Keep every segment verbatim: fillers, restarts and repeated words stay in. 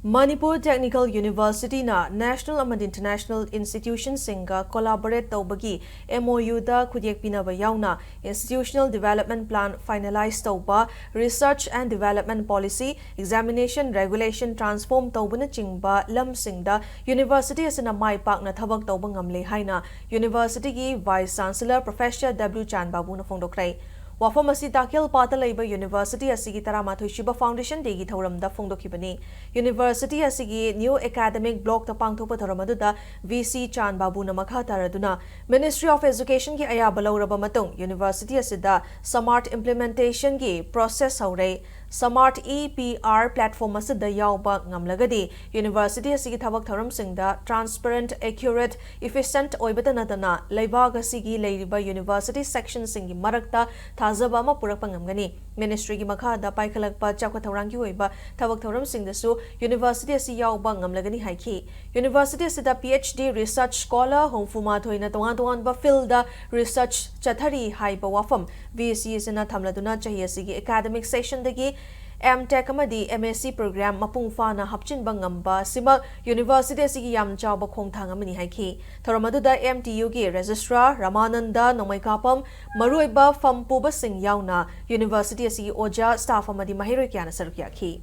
Manipur Technical University ꯅ national ꯑꯃꯗꯤ international institution ꯁꯤꯡꯒ collaborate ꯇꯧꯕꯒꯤ M O U ꯗ ꯈꯨꯠꯌꯦꯛ ꯄꯤꯅꯕ ꯌꯥꯎꯅ institutional development plan finalize ꯇꯧꯕ, research and development policy, examination regulation transform ꯇꯧꯕꯅꯆꯤꯡꯕ ꯂꯝꯁꯤꯡꯗ university ꯑꯁꯤꯅ ꯃꯥꯏ ꯄꯥꯛꯅ ꯊꯕꯛ ꯇꯧꯕ ꯉꯝꯂꯦ ꯍꯥꯏꯅ university ꯒꯤ Vice Chancellor Professor W ꯆꯥꯟ ꯕꯥꯕꯨꯅ ꯐꯣꯡꯗꯣꯛꯈ꯭ꯔꯦ꯫ ꯋꯥꯐꯝ ꯑꯁꯤ ꯇꯥꯈꯦꯜ ꯄꯥꯠꯇ ꯂꯩꯕ university ꯑꯁꯤꯒꯤ ꯇꯔꯥꯃꯥꯊꯣꯏ ꯁꯨꯕ Foundation Day ꯒꯤ ꯊꯧꯔꯝꯗ ꯐꯣꯡꯗꯣꯛꯈꯤꯕꯅꯤ꯫ University ꯑꯁꯤꯒꯤ new academic block ꯇ ꯄꯥꯡꯊꯣꯛꯄ ꯊꯧꯔꯝ ꯑꯗꯨꯗ V C ꯆꯥꯟ ꯕꯥꯕꯨꯅ ꯃꯈꯥ ꯇꯥꯔꯗꯨꯅ, Ministry of Education ꯒꯤ ꯑꯌꯥꯕ ꯂꯧꯔꯕ ꯃꯇꯨꯡ university ꯑꯁꯤꯗ SMART implementation ꯒꯤ process ꯍꯧꯔꯦ꯫ SMART E P R platform ꯑꯁꯤꯗ ꯌꯥꯎꯕ ꯉꯝꯂꯒꯗꯤ university ꯑꯁꯤꯒꯤ ꯊꯕꯛ ꯊꯧꯔꯝꯁꯤꯡꯗ transparent, accurate, efficient ꯑꯣꯏꯕꯇ ꯅꯠꯇꯅ ꯂꯩꯕꯥꯛ ꯑꯁꯤꯒꯤ ꯂꯩꯔꯤꯕ university section ꯁꯤꯡꯒꯤ ꯃꯔꯛꯇ ꯊꯥꯖꯕ ꯑꯃ ꯄꯨꯔꯛꯄ ꯉꯝꯒꯅꯤ꯫ Ministry ꯒꯤ ꯃꯈꯥꯗ ꯄꯥꯏꯈꯠꯂꯛꯄ ꯆꯥꯎꯈꯠ ꯊꯧꯔꯥꯡꯒꯤ ꯑꯣꯏꯕ ꯊꯕꯛ ꯊꯧꯔꯝꯁꯤꯡꯗꯁꯨ university ꯑꯁꯤ ꯌꯥꯎꯕ ꯉꯝꯂꯒꯅꯤ ꯍꯥꯏꯈꯤ꯫ University ꯑꯁꯤꯗ P H D, research scholar ꯍꯨꯝꯐꯨ ꯃꯥꯊꯣꯏꯅ ꯇꯣꯉꯥꯟ ꯇꯣꯉꯥꯟꯕ field ꯗ research ꯆꯠꯊꯔꯤ ꯍꯥꯏꯕ ꯋꯥꯐꯝ V C ꯑꯁꯤꯅ ꯊꯝꯂꯗꯨꯅ, ꯆꯍꯤ ꯑꯁꯤꯒꯤ academic session ꯗꯒꯤ M Tech ꯑꯃꯗꯤ M S C program ꯃꯄꯨꯡ ꯐꯥꯅ ꯍꯥꯞꯆꯤꯟꯕ ꯉꯝꯕ ꯑꯁꯤꯃꯛ university ꯑꯁꯤꯒꯤ ꯌꯥꯝ ꯆꯥꯎꯕ ꯈꯣꯡꯊꯥꯡ ꯑꯃꯅꯤ ꯍꯥꯏꯈꯤ꯫ ꯊꯧꯔꯝ ꯑꯗꯨꯗ M T U ꯒꯤ Registrar ꯔꯃꯥꯅꯟꯗ ꯅꯣꯡꯃꯩꯀꯥꯄꯝ, ꯃꯔꯨꯑꯣꯏꯕ ꯐꯝ ꯄꯨꯕꯁꯤꯡ ꯌꯥꯎꯅ university ꯑꯁꯤꯒꯤ ꯑꯣꯖꯥ, staff ꯑꯃꯗꯤ ꯃꯍꯩꯔꯣꯏ ꯀꯌꯥꯅ ꯁꯔꯨꯛ ꯌꯥꯈꯤ꯫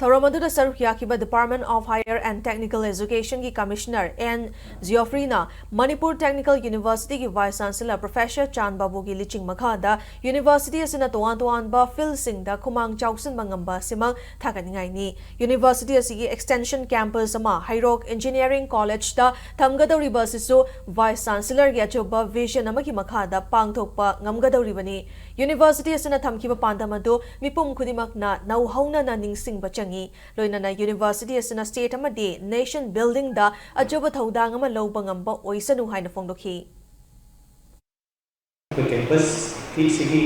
ꯊꯧꯔꯝ ꯑꯗꯨꯗ ꯁꯔꯨꯛ ꯌꯥꯈꯤꯕ Department of Higher and Technical Education ꯒꯤ Commissioner N Geoffrey ꯅ Manipur Technical University ꯒꯤ Vice Chancellor Professor ꯆꯥꯟ ꯕꯥꯕꯨꯒꯤ ꯂꯤꯆꯤꯡ ꯃꯈꯥꯗ university ꯑꯁꯤꯅ ꯇꯣꯉꯥꯟ ꯇꯣꯉꯥꯟꯕ field ꯁꯤꯡꯗ ꯈꯨꯃꯥꯡ ꯆꯥꯎꯁꯤꯟꯕ ꯉꯝꯕ ꯑꯁꯤꯃꯛ ꯊꯥꯒꯠꯅꯤꯡꯉꯥꯏꯅꯤ꯫ University ꯑꯁꯤꯒꯤ extension campus ꯑꯃ ꯍꯩꯔꯣꯛ Engineering College ꯇ ꯊꯝꯒꯗꯧꯔꯤꯕ ꯑꯁꯤꯁꯨ Vice Chancellor ꯒꯤ ꯑꯆꯧꯕ vision ꯑꯃꯒꯤ ꯃꯈꯥꯗ ꯄꯥꯡꯊꯣꯛꯄ ꯉꯝꯒꯗꯧꯔꯤꯕꯅꯤ꯫ University ꯑꯁꯤꯅ ꯊꯝꯈꯤꯕ ꯄꯥꯟꯗꯝ ꯑꯗꯨ ꯃꯤꯄꯨꯝ ꯈꯨꯗꯤꯡꯃꯛꯅ ꯅꯧꯍꯧꯅꯅ ꯅꯤꯡꯁꯤꯡꯕ ꯆꯪꯏ꯫ ꯂꯣꯏꯅꯅ university ꯑꯁꯤꯅ state ꯑꯃꯗꯤ nation building ꯗ ꯑꯆꯧꯕ ꯊꯧꯗꯥꯡ ꯑꯃ ꯂꯧꯕ ꯉꯝꯕ ꯑꯣꯏꯁꯅꯨ ꯍꯥꯏꯅ ꯐꯣꯡꯗꯣꯛꯈꯤ꯫ ꯑꯩꯈꯣꯏ campus ꯀꯤ ꯁꯤꯒꯤ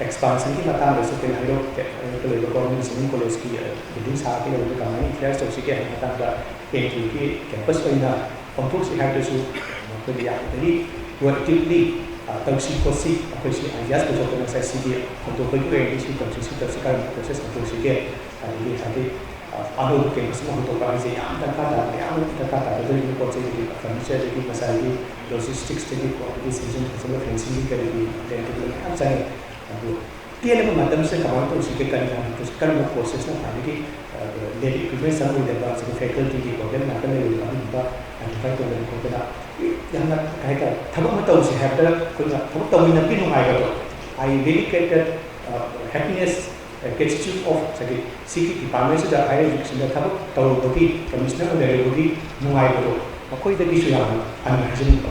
expansion ꯒꯤ ꯃꯇꯥꯡꯗꯁꯨ ꯑꯩꯈꯣꯏꯅ ꯍꯩꯔꯣꯛ ꯍꯩꯔꯣꯛꯇ ꯂꯩꯕ Government Engineering College ꯀꯤ building ꯁꯥꯒꯗꯧꯕꯗꯨ ꯀꯃꯥꯏꯅ utilize ꯇꯧꯁꯤꯒꯦ ꯍꯥꯏꯕ ꯃꯇꯥꯡꯗ M T U ꯒꯤ campus ꯑꯣꯏꯅ ꯑꯣꯟꯊꯣꯛꯁꯤ ꯍꯥꯏꯕꯗꯨꯁꯨ ꯑꯩꯈꯣꯏꯅ ꯌꯥꯝꯅ very proactively ꯇꯧꯁꯤ ꯈꯣꯠꯁꯤ, ꯑꯩꯈꯣꯏꯁꯤ ꯑꯥꯏꯗꯤꯌꯥꯁ ꯄꯨꯊꯣꯛꯇꯅ ꯉꯁꯥꯏ ꯁꯤꯒꯤ ꯍꯧꯗꯣꯛꯄꯒꯤ ꯑꯣꯏꯔꯗꯤ ꯁꯤ ꯇꯧꯁꯤ, ꯁꯤ ꯇꯧꯁꯤ, ꯀꯔꯝꯕ ꯄ꯭ꯔꯣꯁꯦꯁ ꯍꯧꯗꯣꯛꯁꯤꯒꯦ, ꯑꯗꯒꯤ ꯍꯥꯏꯗꯤ ꯑꯅꯧꯕ ꯀꯦꯝꯄꯁ ꯑꯃ ꯍꯧꯗꯣꯛꯄ ꯍꯥꯏꯁꯦ ꯌꯥꯝ ꯗꯔꯀꯥꯔ ꯇꯥꯕ, ꯌꯥꯝꯅ ꯗꯔꯀꯥꯔ ꯇꯥꯒꯗꯧꯔꯤꯕ ꯄꯣꯠ ꯆꯩꯗꯒꯤ ꯐꯔꯅꯤꯆꯔꯗꯒꯤ ꯉꯁꯥꯏꯒꯤ ꯂꯣꯖꯤꯁꯇꯤꯛꯁꯇꯒꯤ ꯀꯣ, ꯑꯗꯒꯤ ꯁꯤꯖꯟ ꯐꯖꯕ ꯐꯦꯟꯁꯤꯡꯒꯤ ꯀꯔꯤꯒꯤ ꯂꯦꯟ ꯃꯌꯥꯝ ꯆꯪꯉꯤ꯫ ꯑꯗꯨ ꯇꯦꯜꯂꯕ ꯃꯇꯝꯁꯤꯗ ꯀꯃꯥꯏꯅ ꯇꯧꯁꯤꯒꯦ, ꯀꯔꯤ ꯍꯥꯟꯅ ꯇꯧꯁꯤ, ꯀꯔꯝꯕ ꯄ꯭ꯔꯣꯁꯦꯁꯅ ꯈ꯭ꯋꯥꯏꯗꯒꯤ ꯂꯦꯟ ꯏꯀ꯭ꯋꯤꯞꯃꯦꯟ ꯆꯪꯉꯣꯏꯗꯕ, ꯁꯤꯗ ꯐꯦꯀꯜꯇꯤꯒꯤ ꯄ꯭ꯔꯣꯕ꯭ꯂꯦꯝ ꯉꯥꯛꯇ ꯂꯩꯔꯤꯕ ꯑꯗꯨꯒꯨꯝꯕ ꯑꯥꯏꯗꯦꯟꯇꯤꯐꯥꯏ ꯇꯧꯗꯅ ꯈꯣꯠꯇꯅ ꯌꯥꯝꯅ ꯀꯩ ꯍꯥꯏꯇꯥꯔꯦ, ꯊꯕꯛ ꯑꯃ ꯇꯧꯁꯤ ꯍꯥꯏꯕꯗ ꯑꯩꯈꯣꯏꯅ ꯊꯕꯛ ꯇꯧꯃꯤꯟꯅꯕꯒꯤ ꯅꯨꯡꯉꯥꯏꯕꯗꯣ, I really get that happiness, gratitude of ꯉꯁꯥꯏꯒꯤ ꯁꯤꯒꯤ ꯗꯤꯄꯥꯔꯠꯃꯦꯟꯁꯤꯗ ꯍꯥꯏꯌꯔ ꯏꯖꯨꯀꯦꯁꯟꯗ ꯊꯕꯛ ꯇꯧꯔꯨꯕꯒꯤ, ꯀꯃꯤꯁꯅꯔ ꯑꯃ ꯂꯩꯔꯨꯕꯒꯤ ꯅꯨꯡꯉꯥꯏꯕꯗꯣ ꯃꯈꯣꯏꯗꯒꯤꯁꯨ ꯌꯥꯝꯅ ꯐꯪꯉꯤ ꯍꯥꯏꯖꯅꯤꯡꯕ꯫